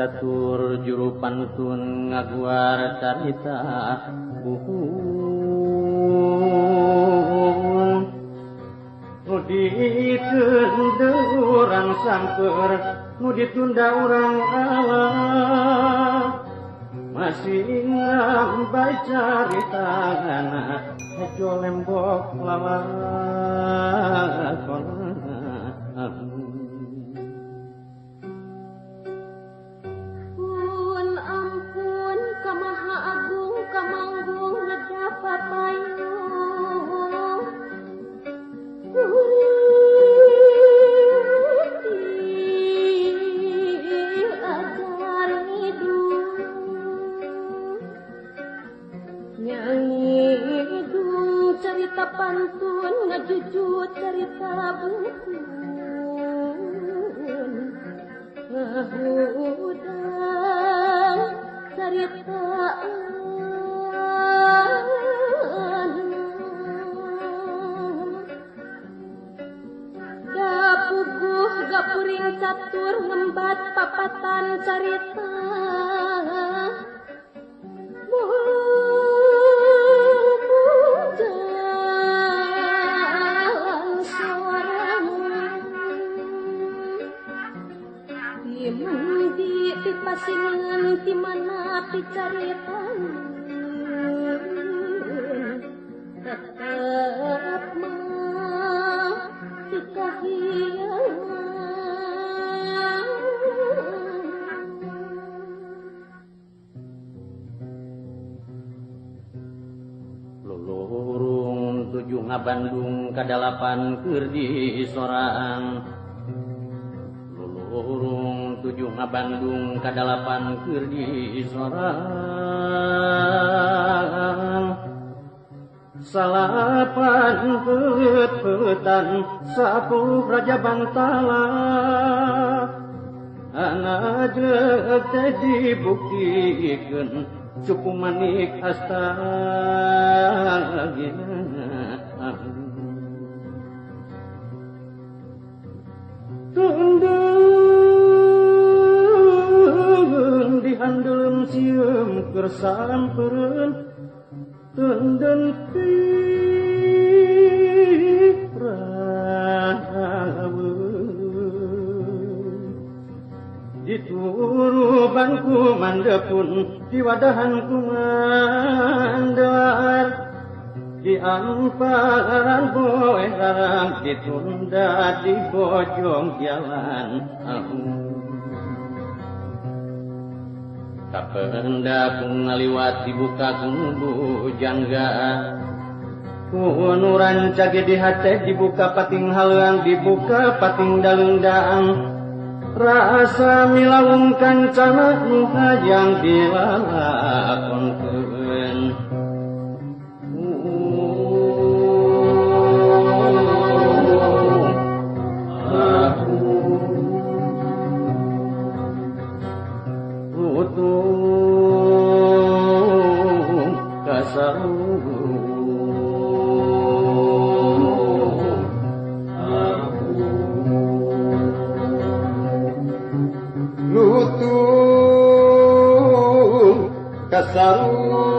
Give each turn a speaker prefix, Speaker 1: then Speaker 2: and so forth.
Speaker 1: Catur juru pantun ngaguar carita buhun nu ditunda urang samper nu ditunda urang Allah masih ngambai carita hejo lembok lalakon.
Speaker 2: Pun ampun kamaha agung kamanggung ngedapa payung kuring ajar ngidung nyangidung cerita pantun ngejujut cerita buhun ngahudang cerita gapuguh gapuring catur ngembat papatan carita jalan sorangan di mendi di pasingan di mana picarita tetap mah dikahiangan.
Speaker 1: Lulurung tujuh ngabandung kadalapan keur di sorang. Lulurung tujuh ngabandung kadalapan keur di sorang. Salapan peutan 10 raja bantala anak jeuk teh dibuktikeun cupu manik astagina. Tundun dihandelem sieum keur sampereun tundun dituruban ku mandepun diwadahan ku mandar di amparan boeh larang ditunda di bojong jalan. Kapenda ku ngaliwat dibuka ku bujangga ku nu rancage di hate dibuka pating haleuang dibuka pating dalungdaang rasa milawung kancana nu hayang dilalakonkeun. Lutung kasarung
Speaker 3: lutung kasarung.